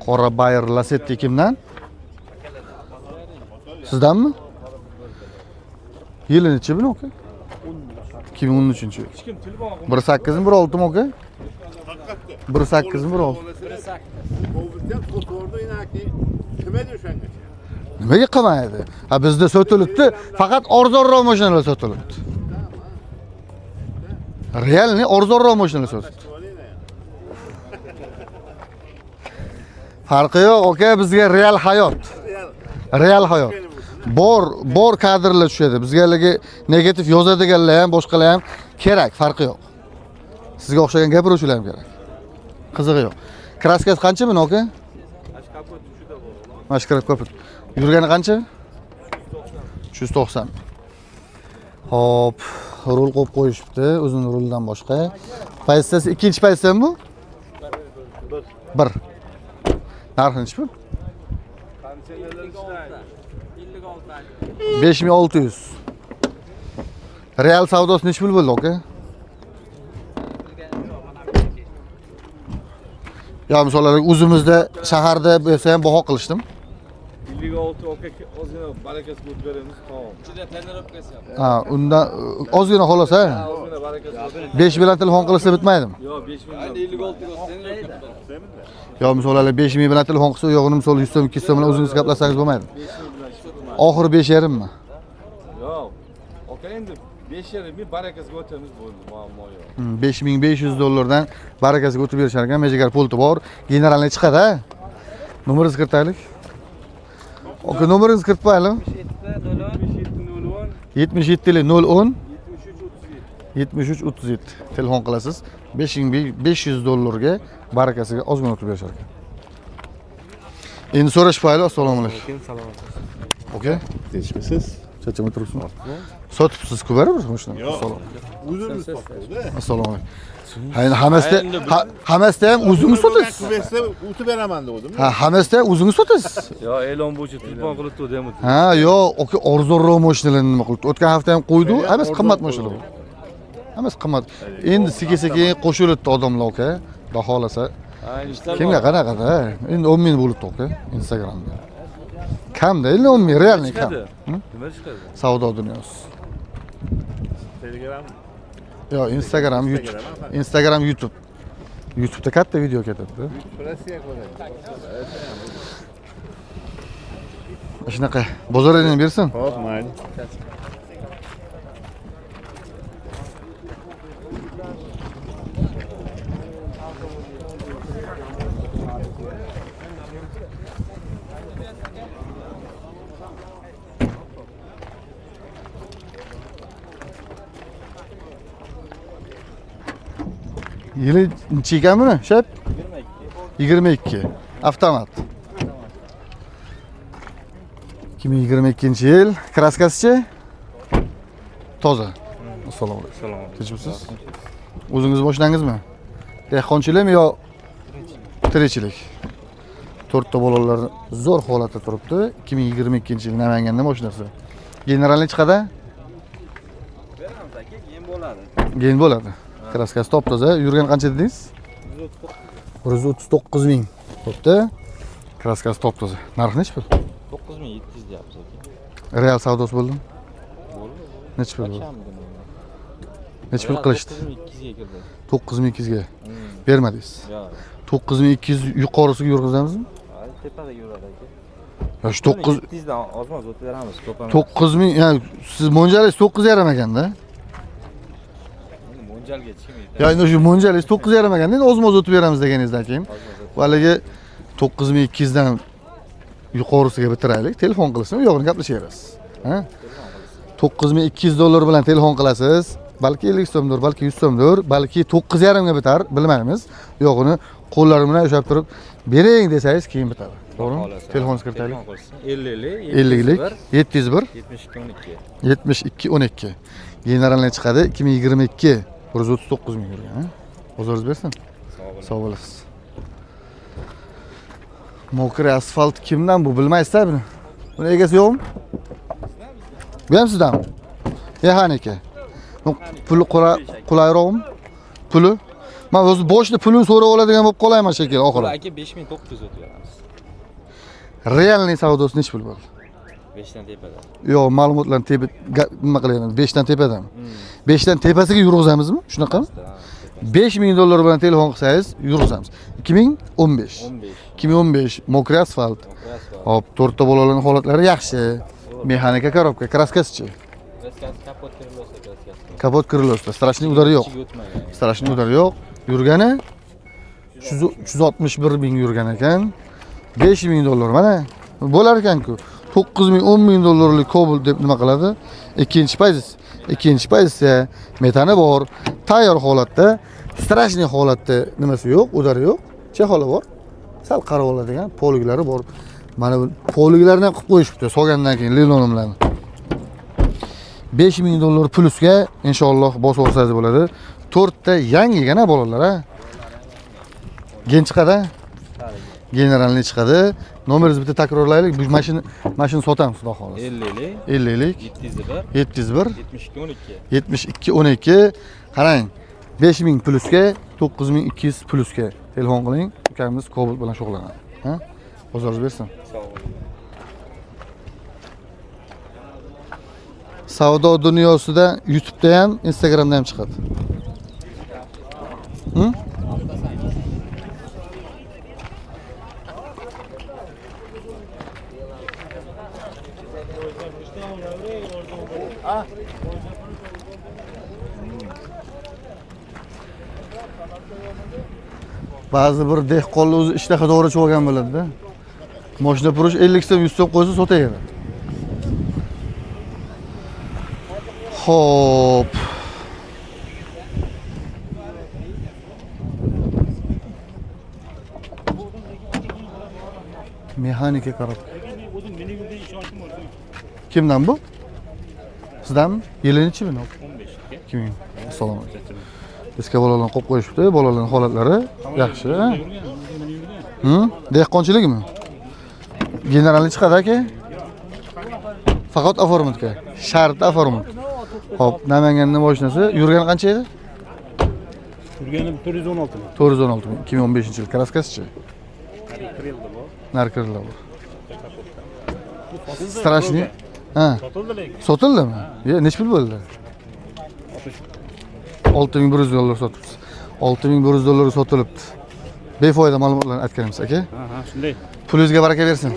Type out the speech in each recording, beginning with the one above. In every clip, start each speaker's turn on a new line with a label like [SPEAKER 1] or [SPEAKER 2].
[SPEAKER 1] Qora bayir Lacetti kimdan? Sizdanmi? Yili nechi buni aka? 2013 yil. 1.8 mi 1.6 mi aka? 1.8 mi 1.6? Nimaga qilmaydi? Ha, bizda sotilibdi, faqat arzonroq mashinalar sotilibdi. Realni arzonroq mashinalar sotilibdi. Farqi yo'q, aka, bizga real hayot. Real hayot. Bor kadrlar tushadi. Bizga haligi negativ yozadiganlar ham, boshqalar ham kerak, farqi yo'q. Sizga o'xshagan gapiruvchilar ham kerak. Qizig'i yo'q. Kraskasi qancha buni aka? Mana shu kapot. Yurgani qancha? 390. Hop, rul qo'yib qo'yishibdi, o'zini rulidan boshqa. Pozitsiyasi ikkinchi pozitsiyami bu? 1. Narxi nechi pul? 5600. Real savdosi nechi pul bo'ldi aka? Ya misol o'zimizda shaharda bo'lsa ham baho qilishdim.
[SPEAKER 2] 56 aka, ozgina barakasiga o'tib beramiz, tamom.
[SPEAKER 1] Ha, undan ozgina xolos ha.
[SPEAKER 2] Ozgina barakasiga.
[SPEAKER 1] 5 bilan telefon qilsa bitmaydimi?
[SPEAKER 2] Yo'q, 5000.
[SPEAKER 1] Yo, misol 5000 bilan telefon qilsa, yo'g'ini misol 100 so'm, 200 so'm bilan o'zingiz gaplasangiz bo'lmaydimi? Oxiri 5,5 mi?
[SPEAKER 2] Yo'q. Aka, endi 5,5 ming barakasiga o'tamiz, bo'ldi, muammo yo'q.
[SPEAKER 1] 5500 dollardan barakasiga o'tib berishar ekan. Mejigar pulti bor. Generalni chiqadi ha. Nomeringizni kiritaylik. Aka, nomeringizni kiritib qo'yaylik. 77 010 73 37 telefon qilasiz. 5500 dollarga barakasiga ozgina o'tib berishar ekan. Endi so'rashib qo'yaylik. Assalomu alaykum. Aka,
[SPEAKER 3] Tinchmisiz?
[SPEAKER 1] Charchamay turibsizmi? Sotibsiz-ku baribir mashinani.
[SPEAKER 3] Yo'q.
[SPEAKER 1] Assalomu.
[SPEAKER 3] O'zimiz sotdik-da.
[SPEAKER 1] Assalomu alaykum. Ha, endi hammasida ham o'zingiz sotasiz.
[SPEAKER 3] Kubesda o'tib beraman dedim.
[SPEAKER 1] Ha, hammasida ham o'zingiz sotasiz.
[SPEAKER 2] Yo'q, e'lon bo'yicha telefon qilib turdi ham.
[SPEAKER 1] Ha, yo'q, aka, arzonroq mashinalarni nima qilibdi? O'tgan hafta ham qo'ydi, hammasi qimmat mashinalar. Hammasi qimmat. Endi sekin-sekin qo'shilibdi odamlar aka. Xudo xolasa. Kimga qanaqada? Endi 10 ming bo'libdi aka Instagramda. Kamda, endi 10 ming, realniy kam.
[SPEAKER 2] Nima chiqadi?
[SPEAKER 1] Savdo dunyosi.
[SPEAKER 3] Telegram.
[SPEAKER 1] Yo'q, Instagram, YouTube. Instagram, YouTube. YouTube'da katta video ketadi.
[SPEAKER 3] Rossiya ko'radi.
[SPEAKER 1] Shunaqa. Bozoringni bersin.
[SPEAKER 3] Xo'p, mayli.
[SPEAKER 1] Yili necha ekan buni? Shep? 22. Avtomat. 2022-yil. Kraskasichi? Toza. Assalomu alaykum.
[SPEAKER 2] Assalomu alaykum.
[SPEAKER 1] Tinchmisiz? O'zingiz mashinangizmi? Dehqonchilikmi yo tirikchilik? To'rtta bolalar zo'r holatda turibdi. 2022-yil Namanganda mashinasi. Generalni chiqadi?
[SPEAKER 2] Beramiz aka, keyin bo'ladi.
[SPEAKER 1] Keyin bo'ladi. Kraskasi top-toza. Yurgan qancha dedingiz? 139 ming. Bo'pti. Kraskasi top-toza. Narxi nechi pul?
[SPEAKER 2] 9700 deyapmiz aka.
[SPEAKER 1] Real savdosi bo'ldimi?
[SPEAKER 2] Bo'ldi.
[SPEAKER 1] Nechi pul bo'ldi? Nechi pul qilishdi?
[SPEAKER 2] 9200 ga kirdi.
[SPEAKER 1] 9200 ga. Bermadingiz.
[SPEAKER 2] Yo'q.
[SPEAKER 1] 9200 yuqorisiga yurg'izamizmi?
[SPEAKER 2] Tepada yuradi aka.
[SPEAKER 1] Ya shu 9
[SPEAKER 2] 700 dan ozmoz o'tib beramiz, ko'p emas.
[SPEAKER 1] 9000, ya siz mo'ljalingiz 9,5 ekanda.
[SPEAKER 2] Endi mo'ljalga chiqmaydi.
[SPEAKER 1] Ya endi shu mo'ljalingiz 9,5 ekanda, endi ozmoz o'tib beramiz deganingizdan keyin. Haligi 9200 dan yuqorisiga bitiraylik, telefon qilsin, u yog'ini gaplashaverasiz. Ha? 9200 dollar bilan telefon qilasiz. Balki 50 so'mdir, balki 100 so'mdir, balki 9,5 ga bitar, bilmaymiz. Yo'g'ini qo'llarim bilan ushlab turib bering desangiz keyin bitadi. To'g'rimi? Telefon kiritaylik.
[SPEAKER 2] 50
[SPEAKER 1] 50 701
[SPEAKER 2] 72 12.
[SPEAKER 1] 72 12. Generalni chiqadi 2022 139 ming yurgan, ha? Bozoringiz bersin. Sog' bo'lasiz. Mokri asfalt kimdan bu bilmaysizlar buni. Buni egasi yo'qmi? Bu ham sizdanmi? Mexanika. Puli qulayroqmi? Puli Men o'zi boshida pulini so'rab oladigan bo'lib qolayman shekilli oxiri.
[SPEAKER 4] Aka 5900 o'tib beramiz.
[SPEAKER 1] Realniy savdosi nechi pul bo'ldi?
[SPEAKER 4] 5 dan tepada.
[SPEAKER 1] Yo'q, ma'lumotlarni tepib nima qilayman? 5 dan tepadami? 5 dan tepasiga yurg'izamizmi? Shunaqami? 5000 dollar bilan telefon qilsangiz yurg'izamiz. 2015. 2015 mokri asfalt. Hop, to'rtta bolalarning holatlari yaxshi. Mexanika korobka, kraskasichi.
[SPEAKER 4] Kraskasi kapot kirilosa kraskasi.
[SPEAKER 1] Kapot kirilosa, strashniy udari yo'q. Strashniy udari yo'q. Yurgani 361 ming yurgan ekan. 5000 dollar mana bo'lar ekan-ku. 9000 10000 dollarlik Cobalt deb nima qiladi? Ikkinchi pozitsiya metani bor, tayyor holatda, strashniy holatda nimasi yo'q, udari yo'q, chexoli bor. Sal qarab oladigan poliglari bor. Mana bu poliglarni ham qilib qo'yishibdi, solgandan keyin linoleumlarni. 5000 dollar plusga inshaalloh bosib olsangiz bo'ladi. 4 ta yangigina bolalar ha. Gen chiqadi. Generalni chiqadi. Nomeringizni bitta takrorlaylik. Bu mashina sotamiz, xudo xohlasa.
[SPEAKER 4] 50
[SPEAKER 1] 50
[SPEAKER 4] 701
[SPEAKER 1] 701
[SPEAKER 4] 72 12.
[SPEAKER 1] 72 12. Qarang, 5000 plusga 9200 plusga telefon qiling. Ukamiz Cobalt bilan shug'ullanadi. Ha? Bozoringiz bersin.
[SPEAKER 4] Sog' bo'ling.
[SPEAKER 1] Savdo dunyosida YouTube'da ham, Instagram'da ham chiqadi. Ba'zi bir dehqonlar o'zi ishtaha to'g'ri cho'gan bo'ladi-da. Mashina purish 50 so'm 100 so'm qo'ysa sotaveradi. Xo'p. Mexanika korobka. Kimdan bu? Sizdanmi? Yili nechi bu?
[SPEAKER 5] 15.
[SPEAKER 1] 2000. Assalomu alaykum. Eski bolalarni qo'yib qo'yishibdi, bolalarning holatlari yaxshi. Dehqonchilikmi? Generalni chiqadi aka. Faqat oformatka. Shart oformat. Xo'p, Namanganning mashinasi yurgani qancha edi?
[SPEAKER 5] Yurgani 416 ming.
[SPEAKER 1] 416 ming. 2015-yil kraskasichi.
[SPEAKER 5] Narkrilda bor.
[SPEAKER 1] Narkrilda bor. Strashniy. Ha.
[SPEAKER 5] Sotildi lekin.
[SPEAKER 1] Sotildimi? Ya, necha pul bo'ldi? 6100 dollar sotibsiz. 6100 dollarga sotilibdi. Befoyda ma'lumotlarni aytganimiz aka.
[SPEAKER 5] Ha, ha, shunday.
[SPEAKER 1] Pulingizga baraka bersin.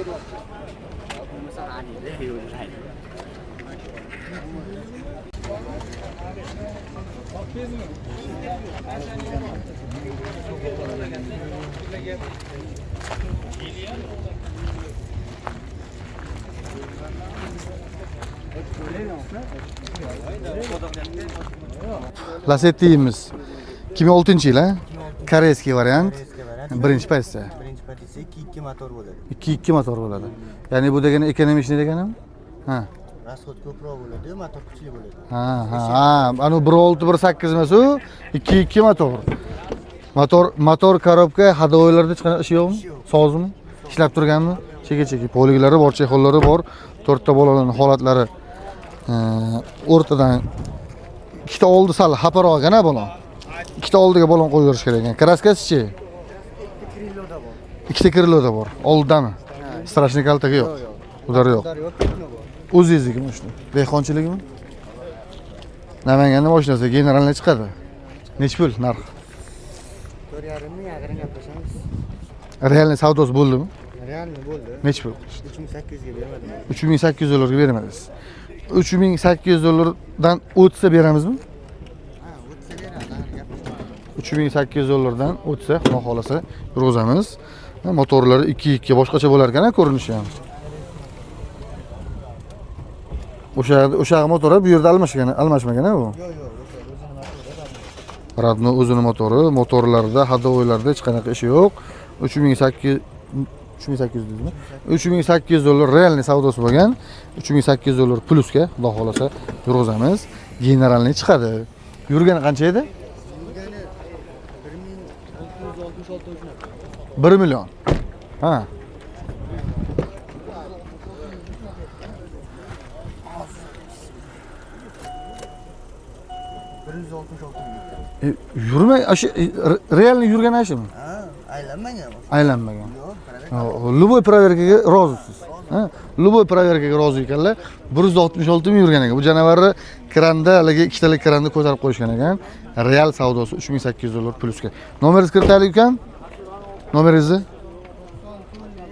[SPEAKER 1] Lasetti'miz 2006-yil, ha? Koreyskiy variant. Birinchi pozitsiya.
[SPEAKER 6] Birinchi pozitsiya 2.2 motor bo'ladi.
[SPEAKER 1] 2.2 motor bo'ladi. Ya'ni bu degani ekonomik deganimi? Ha.
[SPEAKER 6] Rasxod ko'proq bo'ladi, motor kuchli bo'ladi.
[SPEAKER 1] Ha, ha, ha. Ana 1.6 1.8 emas u, 2.2 motor. Motor korobka hadovoylarda hech qanaqa ishi yo'qmi? Sozmi? Ishlab turganmi? Cheka-cheka poliglari bor, chexollari bor. To'rtta bolalarning holatlari o'rtadan ikkita oldi sal xaparoq ekan balon. Ikkita oldiga balon qo'yib yurish kerak ekan. Kraskasichi? Ikkita kriloda bor. Oldidami? Strashniy kaltaga yo'q. Udari yo'q. O'zingiznikimi shuni? Dehqonchilikmi? Namanganning mashinasi generalni chiqadi. Necha pul narx?
[SPEAKER 6] 4.5 ming yaqin gaplashamiz.
[SPEAKER 1] Realniy savdosi bo'ldimi?
[SPEAKER 6] Realniy bo'ldi.
[SPEAKER 1] Necha pul?
[SPEAKER 6] 3800 ga bermadim.
[SPEAKER 1] 3800 dollarga bermadingiz. 3800 dollardan o'tsa beramizmi?
[SPEAKER 6] Ha, o'tsa beramiz.
[SPEAKER 1] 3800 dollardan o'tsa, xudo xolasa yurg'izamiz. Motorlari 2.2 boshqacha bo'lar ekan ko'rinishi ham. O'sha motori bu yerda almashmagan bu.
[SPEAKER 6] Yo'q, yo'q, o'sha o'zini motori.
[SPEAKER 1] Radno o'zini motori, motorlarda, hadovoylarda hech qanaqa ishi yo'q. 3800 dedimi? 3800 dollar realniy savdosi bo'lgan. 3800 dollar plusga xudo xolasa yurg'izamiz. Generalniy chiqadi. Yurgani qancha edi?
[SPEAKER 6] Yurgani 1666
[SPEAKER 1] 1 million. Ha.
[SPEAKER 6] 166 ming.
[SPEAKER 1] Yurmay, o'sha realni yurgan ashimi?
[SPEAKER 6] Ha, aylanmagan.
[SPEAKER 1] Aylanmagan.
[SPEAKER 6] Yo'q, проверка.
[SPEAKER 1] Любой проверка ga rozisiz. Ha? Любой проверка ga rozi ekanlar. 166 ming yurgan ekan. Bu janavarni kranda, haligi ikkitalik kranda ko'tarib qo'yishgan ekan. Real savdosi $3800 plusga. Nomeringizni kiritaylik ukam? Nomeringizni?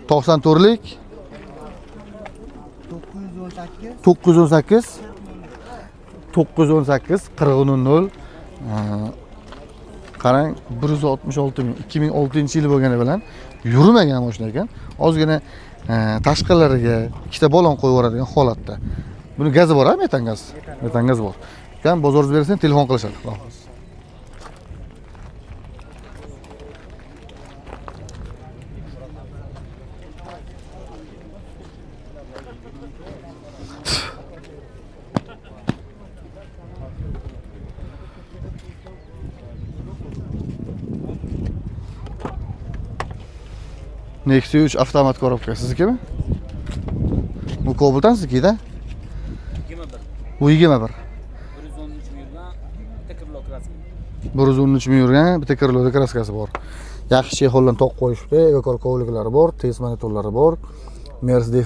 [SPEAKER 1] 94lik
[SPEAKER 6] 918
[SPEAKER 1] 918 918 40 0. Qarang, 166 ming 2006-yil bo'lgani bilan yurmagan mashina ekan. Ozgina tashqilariga ikkita balon qo'yib yuboradigan holatda. Buni gazi bor, ha, metan gaz. Metan gaz bor. Ukam, bozoringiz bersin, telefon qilishadi. Xudo xohlasa. Nexia 3 avtomat korobka siznikimi? Bu Cobalt'dan sizniki-da?
[SPEAKER 5] 21.
[SPEAKER 1] Bu 21.
[SPEAKER 5] 113 ming yurgan, bitta krilo kraska.
[SPEAKER 1] 113 ming yurgan, bitta kriloda kraskasi bor. Yaxshi chexoldan to'q qo'yishibdi, evakor kovliklari bor, test monitorlari bor, Mercedes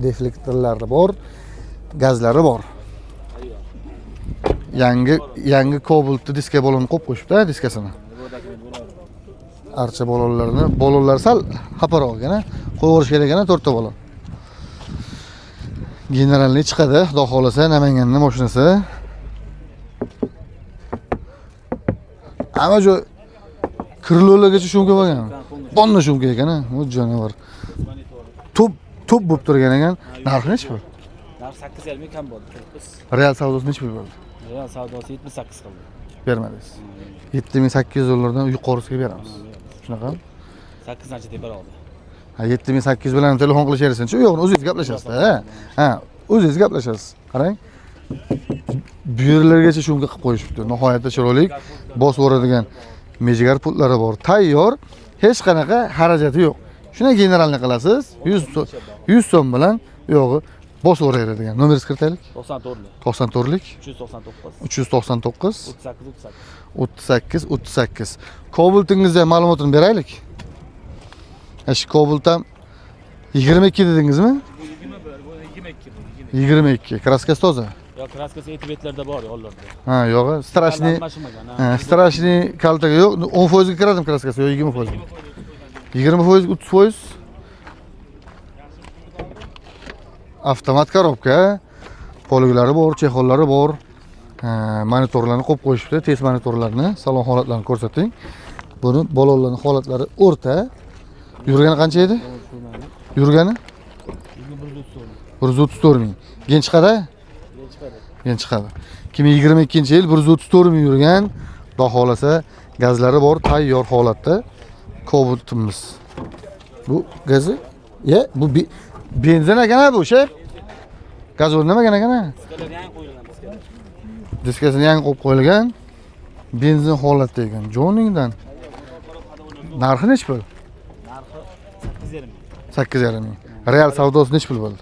[SPEAKER 1] deflektorlari bor, gazlari bor. Yangi Cobalt'ni diska balonni qo'yib qo'yishibdi, diskasini. Archa balonlarini, balonlar sal xafaroq ekan, qo'yib yuborish kerak ekan, 4 ta balon. Generalni chiqadi, xudo xolasa, Namanganning mashinasi. Hamma joy krilolargacha shumka bo'lgan. Bonna shumka ekan, ha, u jonivor. To'p bo'lib turgan ekan. Narxi nechi pul?
[SPEAKER 5] Narx 8,5 ming kam bo'ldi.
[SPEAKER 1] Real savdosi nechi pul bo'ldi?
[SPEAKER 5] Real savdosi 78 qildi.
[SPEAKER 1] Bermadingiz. $7800 dan yuqorisiga beramiz. Shunaqa?
[SPEAKER 5] 8 dancha teparoqda.
[SPEAKER 1] Ha, 7800 bilan telefon qilishaversin-chi, u yo'g'ini o'zingiz gaplashasiz-da. Ha, o'zingiz gaplashasiz. Qarang. Bu yerlargacha shumka qilib qo'yishibdi. Nihoyatda chiroyli bosib yuboradigan mejigar pultlari bor. Tayyor, hech qanaqa xarajati yo'q. Shuni generalni qilasiz, 100 so'm bilan u yog'i bosib yuboraveradigan. Nomeringizni kiritaylik.
[SPEAKER 5] 94lik.
[SPEAKER 1] 94lik.
[SPEAKER 5] 399.
[SPEAKER 1] 399.
[SPEAKER 5] 38 38.
[SPEAKER 1] 38 38. Cobalt'ingizda ma'lumotini beraylik. Shu Cobalt ham 22 dedingizmi?
[SPEAKER 5] Bu 21, bu 22 bu
[SPEAKER 1] 22. Kraskasi toza.
[SPEAKER 5] Yo'q, kraskasi etibetlarda bor, yollarda.
[SPEAKER 1] Ha, yo'q, strashni. Ha, strashni kaltaga yo'q, 10% ga kiradimi kraskasi yo 20%? 20%, 30%. Avtomat korobka, poliglari bor, chexollari bor. Monitorlarni qo'yib qo'yishibdi, test monitorlarni, salon holatlarini ko'rsating. Buni balonlarning holatlari o'rta. Yurgani qancha edi? Yurgani? 134 ming. Gen chiqadi? Gen chiqadi. 2022-yil 134 ming yurgan, xudo xolasa gazlari bor, tayyor holatda Cobalt'imiz. Bu gazi? Ya, bu benzin ekan ha bu, shef. Gaz o'rnamagan ekan ha.
[SPEAKER 5] Diskalar yangi qo'yilgan, diskalar.
[SPEAKER 1] Diskasini yangi qo'yib qo'yilgan. Benzin holatda ekan. Joningdan. Narxi nechi pul?
[SPEAKER 5] Narxi 8,5 ming.
[SPEAKER 1] 8,5 ming. Real savdosi nechi pul bo'ldi?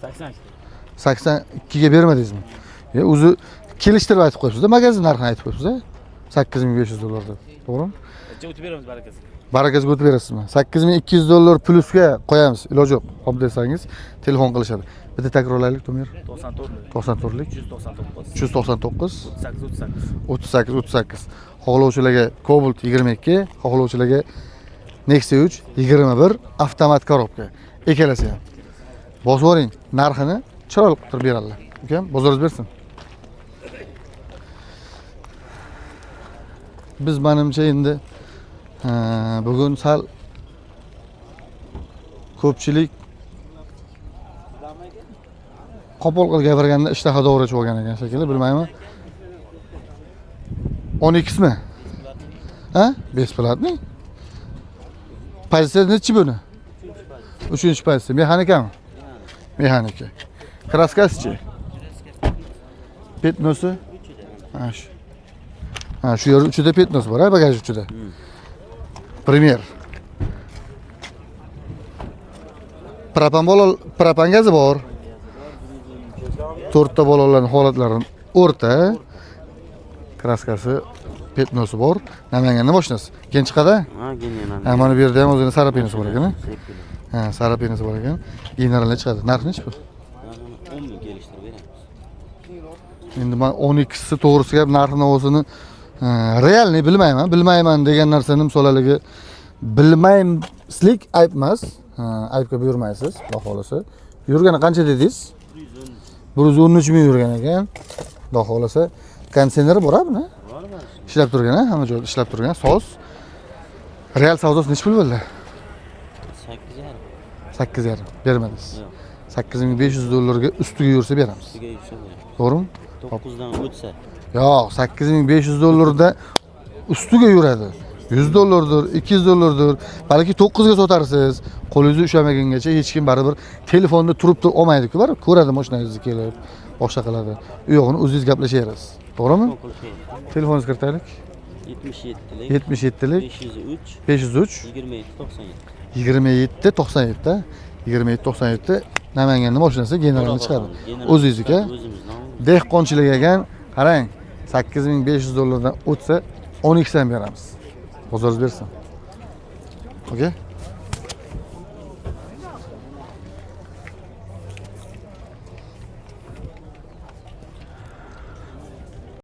[SPEAKER 5] 82.
[SPEAKER 1] 82 ga bermadingizmi? Ya o'zi kelishtirib aytib qo'yibsiz-da, magazin narxini aytib qo'yibsiz-a. $8500 deb. To'g'rimi?
[SPEAKER 5] O'tib beramiz barakasiga.
[SPEAKER 1] Barakasiga o'tib berasizmi? $8200 plusga qo'yamiz. Iloji yo'q. Xo'p desangiz telefon qilishadi. Bitta takrorlaylik nomer.
[SPEAKER 5] 94lik.
[SPEAKER 1] 94lik.
[SPEAKER 5] 399.
[SPEAKER 1] 399.
[SPEAKER 5] 38 38.
[SPEAKER 1] 38 38. Xohlovchilarga Cobalt 22, xohlovchilarga Nexia 3 21 avtomat korobka. Ikkalasi ham. Bosib yuboring, narxini chiroyli qilib turib beradilar. Ukam, bozoringiz bersin. Biz menimcha endi bugun sal ko'pchilik qo'pol qilib gapirganda ishtaha dovrachi bo'lgan ekan shekilli, bilmayman. 12simi? Ha? Besplatniy? Pozitsiya nechi buni? 3-chi pozitsiya. Mexanikami? Mexanika. Kraskasichi? Petnosi? Ha, shu. Ha, shu yerda uchida petnos bor, ha, bagaj uchida. Premier. Propan balon, propan gazi bor. 4 ta balonlarning holatlari o'rta. Краска si, пятно si bor. Namanganda mashinasi. Keyin chiqadi?
[SPEAKER 7] Ha, genial.
[SPEAKER 1] Ha, mana bu yerda ham o'zini царапина si bor ekan, a? Ha, царапина si bor ekan. Generalda chiqadi. Narxi nechi bu?
[SPEAKER 7] 10 ming kelishtirib beramiz.
[SPEAKER 1] Endi man 12si, to'g'risi gap, narx navosini реальный bilmayman. Bilmayman degan narsani, misol, haligi bilmaymslik ayb emas. Ha, aybga buyurmaysiz, Xudo xohlasa. Yurgani qancha dedingiz? 113 ming yurgan ekan. Xudo xohlasa. Konditsioneri bor buni?
[SPEAKER 7] Bor, bor.
[SPEAKER 1] Ishlab turgan, ha, hamma joyda ishlab turgan. Soz. Real savdosi nechi pul bo'ldi?
[SPEAKER 7] 8,5.
[SPEAKER 1] 8,5 bermadingiz.
[SPEAKER 7] Yo'q.
[SPEAKER 1] 8500 dollarga ustiga yursa beramiz.
[SPEAKER 7] Ustiga yursa beramiz.
[SPEAKER 1] To'g'rimi?
[SPEAKER 7] 9 dan o'tsa.
[SPEAKER 1] Yo'q, 8500 dollarda ustiga yuradi. 100 dollardir, 200 dollardir. Balki 9 ga sotarsiz. Qo'lingizni ushlamagungacha hech kim baribir telefonda turib turib olmaydi-ku, baribir ko'radi mashinangizni kelib, boshqa qiladi. U yog'ini o'zingiz gaplashaverasiz. To'g'rimi?
[SPEAKER 7] Qo'lqaydi.
[SPEAKER 1] Telefoningizni kiritaylik.
[SPEAKER 7] 77lik
[SPEAKER 1] 77lik
[SPEAKER 7] 503
[SPEAKER 1] 503
[SPEAKER 7] 27 97.
[SPEAKER 1] 27 97, 27 97. Namanganda mashinasi generalni chiqadi.
[SPEAKER 7] General
[SPEAKER 1] O'zingizniki?
[SPEAKER 7] O'zimiz nomimiz.
[SPEAKER 1] Dehqonchilik ekan. Qarang, 8500 dollardan o'tsa, 12 ham beramiz. Bozoringiz bersin. Okey?